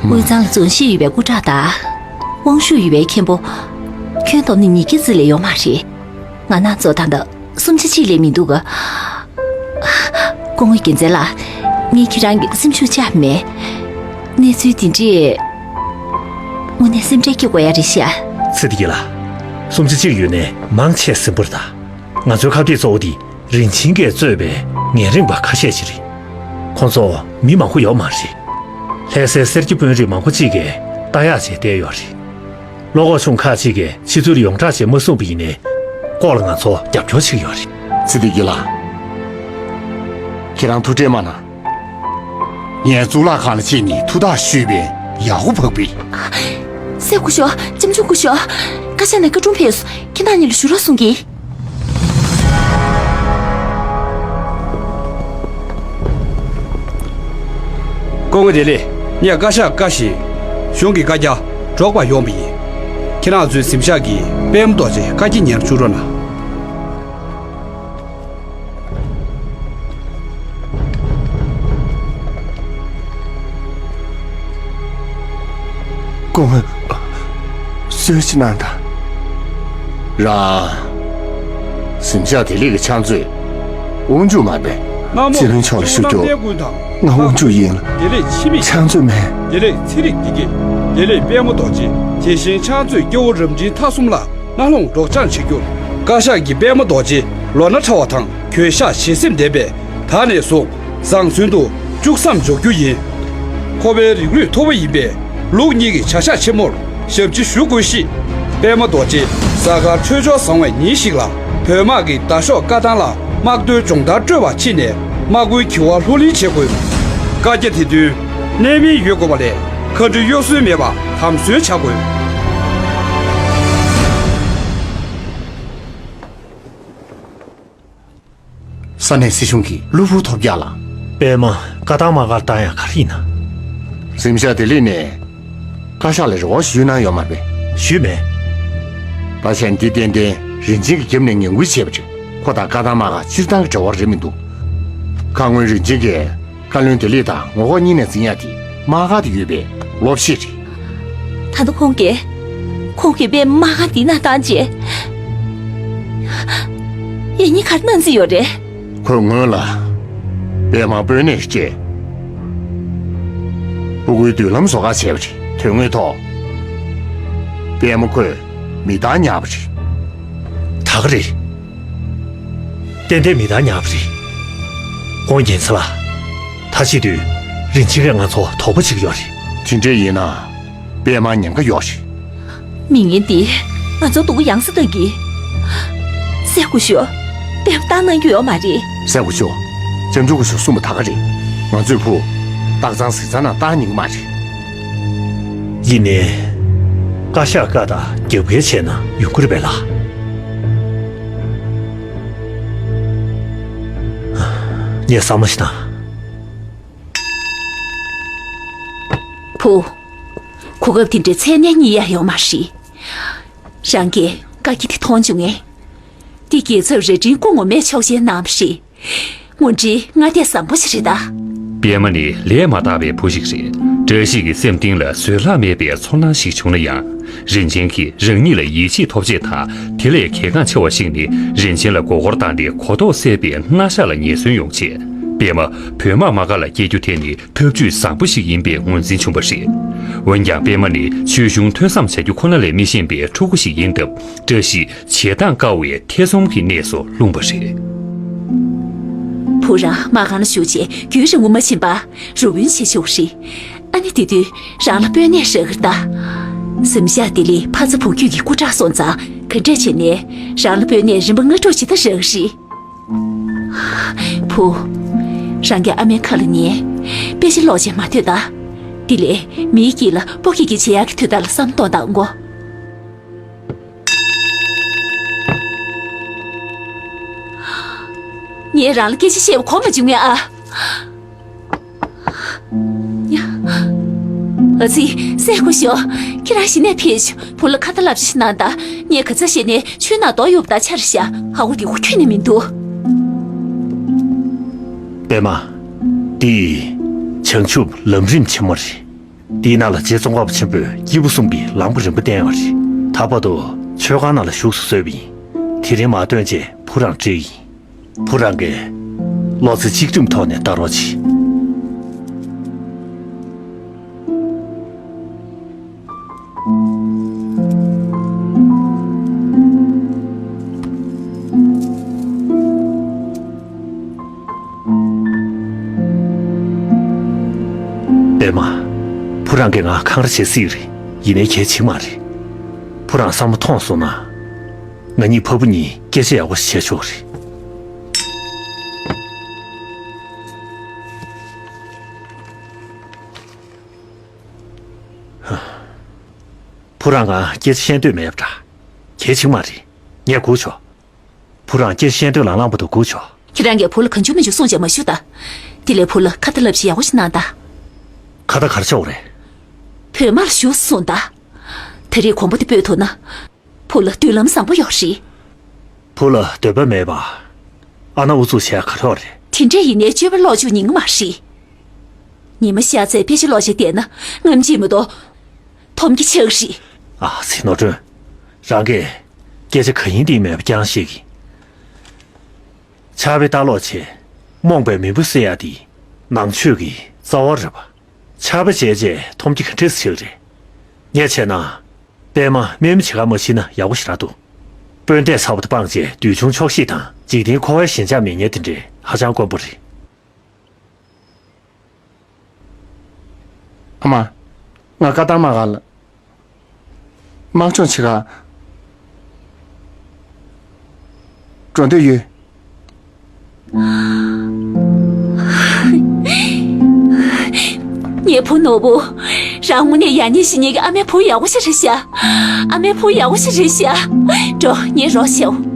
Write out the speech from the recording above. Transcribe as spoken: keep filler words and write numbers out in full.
དབུས་གཙང་ལ་རྫོང་གཞིས་ཡོད་པའི་སྐུ་དྲག་དང་། དབང་ཤུགས་ཡོད་པའི་མཁན་པོ། ཁྱོན་བསྡོམས་ནས་ཉིས་བརྒྱ་ཙམ་ལས་ཡོད་མ་རེད། ང་ནང་ཚོ་ད་ལྟ་སུམ་ཆ་གཅིག་ལས་མི་འདུག་ག་སྐུ་ངོ་རྒྱལ་མཚན་ལགས། ངས་ཁྱེད་རང་གི་སེམས་ཤུགས་བཅག་མེད། གནས་ཚུལ་འདི་འདྲས། དངོས་གནས་སེམས་ཁྲལ་སྐྱེ་དགོས་ཡ་རེད་ཤག་ཚེ་བདེ་སྐྱིད་ལགས། སུམ་ཆ་གཅིག་ཡོད་ནའི་མང་ཆེ་ཟིན་པོ་རེད་ད། ང་ཚོའི་ཁ་གཏད་གཙོ་བོ་འདི་རིན་ཆེན་གྱིས་གཙོས་པའི་ངན་རེངས་པ་ཁ་ཤས་ཤིག་རེད། ཁོང་ཚོ་མི་མང་པོ་ཡོད་མ་རེད། ལྷ་སའི་གསེར་གྱི་དཔོན་རིགས་མང་པོ་གཅིག་གིས་ལྟ་ཡག་བྱས་བསྡད་ཡོད་རེད། བློ་ཁོག་ཆུང་ཁག་ཅིག་གིས་ཕྱི་ཚུལ་ཡོངས་གྲགས་ཅིག་མ་གསུངས་པ་ཡིན་ནའི། ལྐོག་ལ་ང་ཚོ་རྒྱབ་སྐྱོར་བྱེད་ཀྱི་ཡོད་རེད། ཚེ་བདེ་སྐྱིད་ལགས། ཁྱེད་རང་ཐུགས་ཁྲལ་མ་གནང་། ངས་གཙུག་ལག་ཁང་ལ་ཕྱིན་ནས་ཐུགས་ཐག་ཞུས་པས་ཡག་པོ་ཕབ་པས། སྲས་སྐུ་ཞབས། ལྕམ་ཆུང་སྐུ་ཞབས། བཀའ་ཤག་ནས་བཀའ་དྲུང་ཕེབས་སོང་། ཁྱེད་རང་གཉིས་ལ་ཞུ་རོགས་གསུང་གི། སྐུ་ངོ་བདེ་ལེགས། ངས་བཀའ་ཤག་བཀའ་བཞིན་གཞུང་གི་བཀའ་རྒྱ་སྒྲོག་པར་ཡོང་བ་ཡིན། ཁྱེད་རང་ཚོའི་གཟིམ་ཤག་གི་པད་མ་རྡོ་རྗེ་བཀའ་རྒྱ་ཉན་བཅུག་རོགས་གནང་། སྐུ་ངོ། གསོལ་ཇ་གནང་དང་། རང་། གཟིམ་ཤག་བདེ་ལེགས་ཀྱི་ཕྱག་མཛོད། དབང་ཕྱུག་མ་རེད་པས། རྩིས་བློན་མཆོག་ལ་ཞུ་རྒྱུ། ང་དབང་ཕྱུག་ཡིན་ལ། ཕྱག་མཛོད་མེད། བདེ་ལེགས་ཚན་རིག་བདེ་སྐྱིད། བདེ་ལེགས་པད་མ་རྡོ་རྗེ། དེ་བཞིན་ཕྱག་མཛོད་སྐྱེ་བོ་རབ་འབྲིང་ཐ་གསུམ་ལ་གནང་སློང་སྒྲོག་སྦྱང་བྱེད་རྒྱུར། བཀའ་ཤག་གི་པད་མ་རྡོ་རྗེ་ལོ་ན་ཕྲ་བ་དང་གོས་ཤག་བཞེས་སེམས་ལྡན་པས། ད་ནས་བཟུང་བཟང་བཙོན་དུ་བཅུག་མཚམས་འཇོག་རྒྱུ་ཡིན། ཁོ་པའི་རིགས་རུས་མཐོ་བོ་ཡིན་པས། ལུགས་གཉིས་ཀྱི་བྱ་གཞག་ཆེན་མོར་ཞབས་ཕྱི་ཞུ་དགོས་ཤིང་། པད་མ་རྡོ་རྗེ་གཟའ་སྐར་འཕྲོད་སྦྱོར་བཟང་བའི་ཉིན་ཞིག་ལ། བོད་དམག་གིས་མདའ་ཤོག་བཀའ་ཐང་ལ་དམག་དོན་སྦྱོང་བརྡར་སྤྲོད་པར་ཕྱིན་ནས། དམག་སྒོའི་གྱི་བ་ལྷུར་ལེན་བྱེད་དགོས། བཀའ་རྒྱ་དེ་དོན་གནད་སྨིན་ཡོད་དགོས་པ་ལས། མཁའ་འགྲོའི་གཡོ་ཟོལ་མེད་པར་དམ་ཟོན་བྱ་དགོས། ས་གནས་སྲིད་གཞུང་གིས་གློ་བུར་ཐོལ་རྒྱག་ལ། པད་མ་བཀའ་ཐང་དམག་སྒར་བཏང་ཡག་ག་རེ་ཡིན་ན། གཟིམ་ཤག་བདེ་ལེགས་ནས་བཀའ་ཤག་ལ་རེ་བ་ཞུས་གནང་ཡོད་མ་རེད་པས། ཞུས་མེད། ད་ཆ་འདི་ཏན་ཏན་རིན་ཆེན་གྱིས་རྒྱབ་ནས་ངན་སྐུལ་བྱས་པ་རེད། ཁོ་དང་བཀའ་ཐང་དམག་སྒར་སྤྱིར་བཏང་གི་འབྲེལ་བ་རེད་མི་འདུག་ཁ་སྔོན་རིན་ཆེན་གྱིས་བཀའ་བློན་བདེ་ལེགས་དང་ངོ་ལྐོག་གཉིས་ནས་འཛིན་ཡག་དེ་དམག་སྒར་དུ་ཡོད་པའི་སློབ་གཞི་རེད། ད་ལྟ་ཁོང་གིས། ཁོང་གིས་པད་མ་དམག་སྒར་འདི་ནང་བཏང་རྗེས། ཡང་སྙིང་ག་རེ་གནང་རྩིས་ཡོད་རེད། ཁོས་སྔོན་ལ་པད་མ་དཔོན་གནས་སུ་བསྐྱལ། སྤུ་གུའི་མདུན་ལམ་བཟོ་ག་བྱས་པ་རེད། དོན་དངོས་ཐོག་པད་མ་ཁོས་མི་བདག་ཉར་བ་རེད། ད་ག་རེད། ཏན་ཏན་མི་བདག་ཉར་བ་རེད། ཁོང་རྒྱལ་མཚན་ལགས། ད་བྱེད་དུས་རིན་ཆེན་གྱིས་ང་ཚོ་དོགས་པ་བྱེད་ཀྱི་ཡོད་རེད། དེ་འདྲ་ཡིན་ན། པད་མ་ཉེན་ཁ་ཡོད་རེད། མི་ངན་འདིས་ང་ཚོ་སྡུག་པོ་ཡང་སེ་བཏང་གི། སྲས་སྐུ་ཞབས། པད་མ་བཏང་གནང་རྒྱུ་ཡོད་མ་རེད། སྲས་སྐུ་ཞབས། ལྕམ་ཆུང་སྐུ་ཞབས་གསུངས་པ་ད་ག་རེད། ང་ཚོས་བུ། སྟག་ཚང་གཟིག་ཚང་ནང་བཏང་ཉན་གི་མ་རེད། ཡིན་ནའི། བཀའ་ཤག་བཀའ་ལྟར་རྒྱབ་འགལ་བྱས་ན་ཡོང་གི་རེད་པས་ལགས། ངས་བསམ་བློ་ཞིག་བཏང་། བུ། གོ་སྐབས་དེ་འདྲའི་ཚད་ནས་རྙེད་ཡ་ཡོད་མ་རེད། རང་གིས་བཀའ་རྒྱ་དེ་མཐོང་བྱུང་ངས། འདི་རྒྱལ་ཚབ་རྭ་སྒྲེང་སྐུ་ངོ་མས་ཆོག་མཆན་གནང་བ་རེད། དངོས་འབྲེལ་སྔ་ལྟས་བཟང་པོ་ཞིག་རེད་ད། པད་མ་ནི་ལས་མ་དག་པའི་བུ་ཞིག་རེད། བཀྲ་ཤིས་ཀྱི་སེམས་གཏིང་ལ་བཟོད་གླགས་མེད་པའི་ཚོར་སྣང་ཞིག་བྱུང་ན་ཡང་། རིན་ཆེན་གྱིས་རང་ཉིད་ལ་ཡིད་ཆེས་ཐོབ་ཆེད་དང་། དེ་ལས་གལ་འགངས་ཆེ་བ་ཞིག་ནི། རིན་ཆེན་ལ་མགོ་སྐོར་བཏང་སྟེ་གོ་རྟོགས་སད་པའི་སྣ་ཞགས་ལ་ཉེན་ཟོན་ཡོང་ཆེད། པད་མ་བོད་དམག་དམག་སྒར་ལ་སྐྱེལ་རྒྱུ་དེ་ནི་ཐབས་ཇུས་བཟང་པོ་ཞིག་ཡིན་པའི་ངོས་འཛིན་བྱུང་བ་རེད། འོན་ཀྱང་པད་མ་ནི་ཆོས་གཞུང་ཐོས་བསམ་བྱ་རྒྱུ་ཁོ་ན་ལས་མི་ཤེས་པའི་ཕྲུ་གུ་ཞིག་ཡིན་སྟབས། བཀྲ་ཤིས་བྱེད་སྟངས་དཀའ་བའི་ཐེ་ཚོམ་གྱི་གནས་སུ་ལྷུང་བ་རེད། བུ་རང་དམག་ཁང་ལ་ཞུགས་རྗེས་རྒྱུན་རིང་པོ་མ་ཕྱིན་པར་རུ་དཔོན་བྱེད་ཆོག་རེད། ཨ་ནི་དེ་དུས་རང་ལ་དཔོན་གནས་རག་གི་རེད་ད། གཟིམ་ཤག་བདེ་ལེགས་ཕ་ཚ་བུ་རྒྱུད་ཀྱི་སྐུ་དྲག་སོང་ཙང་ག་འདྲས་བྱས་ནས་རང་ལ་དཔོན་གནས་རིམ་པ་སྔ་དྲོ་ཇི་ལྟར་རག་གི་རེད། བུ། རང་གི་ཨ་མའི་ཁ་ལ་ཉན། དཔེ་ཆ་ཀློག་བྱས་མ་སྡོད་ད། དེ་ལས་མིའི་དཀྱིལ་ལ་སྤོ་སྐྱེལ་གྱི་བྱེད་ཡག་གི་དུས་ད་ལ་བསམ་གཏོང་དང་གོ། ངས་རང་ལ་སྐད་ཆ་བཤད་པ་གོ་མ་བྱུང་ངས་ཨ། ཨ་ཙི། སྲས་སྐུ་ཞབས། ཁྱེད་རང་གཞི་ནས་ཕེབས་ཤོག་བུ་ལ་ཁ་ཏ་ལབ་ཤིག་གནང་དང་། ངས་ག་ཚོད་བཤད་ནའི་ཆུའི་ནང་རྡོ་གཡུག་པ་དང་ཆ་རེད་ཤག་ཧ་གོ་དེ་གོ་ཁྱོན་ནས་མི་འདུག་པད་མ། འདི་བྱང་ཆུབ་ལམ་རིམ་ཆེན་མོ་རེད། དེའི་ནང་ལ་རྗེ་ཙོང་ཁ་པ་ཆེན་པོས་སྐྱེས་བུ་གསུམ་གྱི་ལམ་གྱི་རིམ་པ་བསྟན་ཡོད་རེད། ད་བར་དུ་མཆོད་ཁང་ནང་ལ་བཞུགས་སུ་གསོལ་བ་ཡིན། དེ་རིང་མ་ཐོན་རྗེས་བུ་རང་བཀྲིས་ཡིན། བུ་རང་གིས་བློ་རྩེ་གཅིག་སྒྲིམ་ཐོག་ནས་ལྟ་རོགས་གྱིས། པད་མ། བུ་རང་གིས་ང་འཁང་ར་བྱེད་སྲིད་རེད། ཡིན་ནའི་གལ་ཆེ་མ་རེད། བུ་རང་བསམ་བློ་ཐོངས་སོང་ན། ང་གཉིས་ཕ་བུ་གཉིས་སྐད་ཆ་ཡག་པོ་ཞིག་བྱས་ཆོག་རེད། བུ་རང་ང་སྐད་ཆ་བཤད་འདོད་མེད་པ་འདྲ། གལ་ཆེ་མ་རེད། ངས་སྒུག་ཆོག་བུ་རང་སྐད་ཆ་བཤད་འདོད་ལང་ལངས་པ་དང་སྒུག་ཆོག་ཁྱེད་རང་གིས་བུ་ལ་གང་བྱུང་མི་བྱུང་གསུངས་བྱས་མ་ཞུ་ད། དེ་ལས་བུ་ལ་ཁ་ཏ་ལབ་ཞིག་ཡག་པོ་ཞིག་གནང་ད། ཁ་ཏ་ག་རེ་བྱ་བ་རེད། བོད་དམག་ལ་ཞུགས་གསུངས་ད། ད་རེས་གོམ་པ་དེ་སྤོས་ཐུབ་ན། བུ་ལ་མདུན་ལམ་བཟང་པོ་ཡོད་རེད། བུ་ལ་འདོད་པ་མེད་པ། ཨ་ན་ཨུ་ཚུགས་བྱས་ག་རེ་བྱ་བ་རེད། དེ་འདྲས་ཡིན་ནའི་སྤྱོད་པ་ལོག་བཅུག་ཉན་གི་མ་རེད། ཉི་མ་ཤར་ཚེ་དཔེ་ཆ་ཀློག་བྱས་བསྡད་ན་རྔམ་བརྗིད་མ་གཏོགས། འཐོམ་གྱི་ཆགས་རེད། ཨ་ཙི་ནོར་སྒྲོན། རང་གིས་སྐད་ཆ་ག་ཡིན་འདི་མེད་པ་རྐྱང་བཤད་གི། ཆར་པའི་ལྟ་ཀློག་བྱས། རྨོངས་པའི་མི་བུ་ཟེར་ཡ་འདི་ནང་ཆོས་ཀྱི་རྩ་བ་རེད་པ། ཆར་པ་བྱས་རྗེས་འཐོམ་གྱི་ག་འདྲས་སེ་ཆགས་རེད། ངས་བྱས་ན། པད་མ་དམན་མི་བྱེད་ག་མ་ཤི་ན་ཡག་པོ་ཞེ་དྲག་འདུག་དཔོན་འདས་ཚ་བོ་དེ་སྤངས་རྗེས་འདོད་ཆུང་ཆོག་ཤེས་དང་འཇིག་རྟེན་འཁོར་བའི་ཞེན་ཆགས་མེད་མཁན་དེ་འདྲས་ཧ་ཅང་དཀོན་པོ་རེད། ཨ་མ། ང་བཀའ་བཏང་མ་ག་ལ། དམག་སྦྱོང་བྱེད་ག་འགྲོ་འདོད་ཡོད། ངའི་བུ་ནོར་བུ། རང་དངོས་གནས་ཡག་ཉེས་ཤེས་མཁན་གྱི་ཨ་མའི་བུ་ཡག་པོ་ཞིག་རེད་ཤག་ཨ་མའི་བུ་ཡག་པོ་ཞིག་རེད་ཤག་འགྲོ་ངའི་རོགས་བྱའོ།